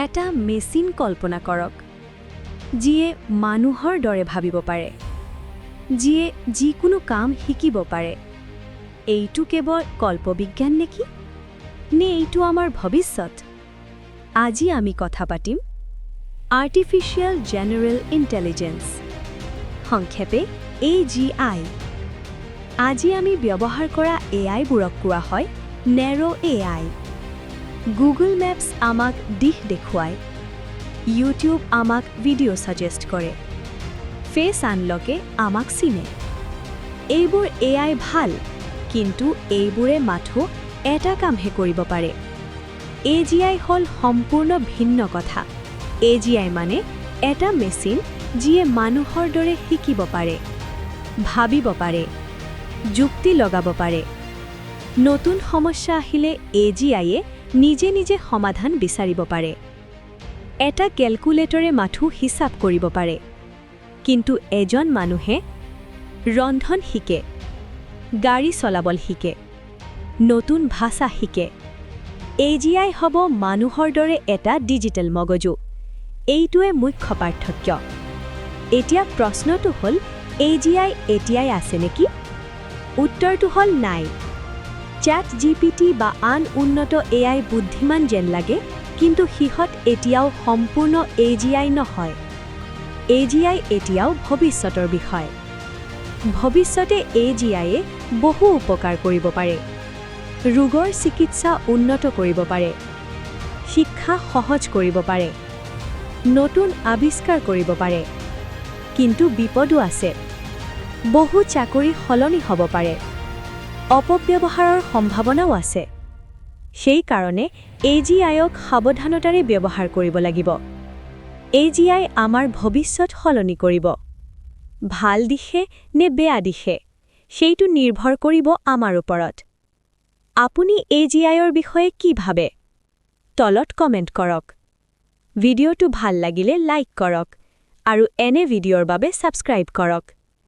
এটা মেচিন কল্পনা কৰক, যিয়ে মানুহৰ দৰে ভাবিব পাৰে, যিয়ে যিকোনো কাম শিকিব পাৰে। এইটো কেৱল কল্পবিজ্ঞান নেকি, নে এইটো আমাৰ ভৱিষ্যত? আজি আমি কথা পাতিম আৰ্টিফিচিয়েল জেনেৰেল ইণ্টেলিজেঞ্চ, সংক্ষেপে এজিআই। আজি আমি ব্যৱহাৰ কৰা এআইবোৰক কোৱা হয় নেৰ' এআই। গুগল মেপছ আমাক দিশ দেখুৱায়, ইউটিউব আমাক ভিডিঅ' ছাজেষ্ট কৰে, ফেচ আনলকে আমাক চিনে। এইবোৰ এআই ভাল, কিন্তু এইবোৰে মাথো এটা কামহে কৰিব পাৰে। এজিআই হ'ল সম্পূৰ্ণ ভিন্ন কথা। এজিআই মানে এটা মেচিন, যিয়ে মানুহৰ দৰে শিকিব পাৰে, ভাবিব পাৰে, যুক্তি লগাব পাৰে। নতুন সমস্যা আহিলে এজিআইয়ে নিজে নিজে সমাধান বিচাৰিব পাৰে। এটা কেলকুলেটৰে মাথো হিচাপ কৰিব পাৰে, কিন্তু এজন মানুহে ৰন্ধন শিকে, গাড়ী চলাবল শিকে, নতুন ভাষা শিকে। এজিআই হ'ব মানুহৰ দৰে এটা ডিজিটেল মগজু। এইটোৱে মুখ্য পাৰ্থক্য। এতিয়া প্ৰশ্নটো হ'ল, এজিআই এতিয়াই আছে নেকি? উত্তৰটো হ'ল নাই। চেট জিপিটি বা আন উন্নত এআই বুদ্ধিমান যেন লাগে, কিন্তু সিহঁত এতিয়াও সম্পূৰ্ণ এজিআই নহয়। এজিআই এতিয়াও ভৱিষ্যতৰ বিষয়। ভৱিষ্যতে এজিআইয়ে বহু উপকাৰ কৰিব পাৰে। ৰোগৰ চিকিৎসা উন্নত কৰিব পাৰে, শিক্ষা সহজ কৰিব পাৰে, নতুন আৱিষ্কাৰ কৰিব পাৰে। কিন্তু বিপদো আছে। বহু চাকৰি সলনি হ'ব পাৰে, অপব্যৱহাৰৰ সম্ভাৱনাও আছে। সেইকাৰণে এজিআইক সাৱধানতাৰে ব্যৱহাৰ কৰিব লাগিব। এজিআই আমাৰ ভৱিষ্যত সলনি কৰিব। ভাল দিশে নে বেয়া দিশে, সেইটো নিৰ্ভৰ কৰিব আমাৰ ওপৰত। আপুনি এজিআইৰ বিষয়ে কি ভাবে, তলত কমেণ্ট কৰক। ভিডিঅ'টো ভাল লাগিলে লাইক কৰক আৰু এনে ভিডিঅ'ৰ বাবে ছাবস্ক্ৰাইব কৰক।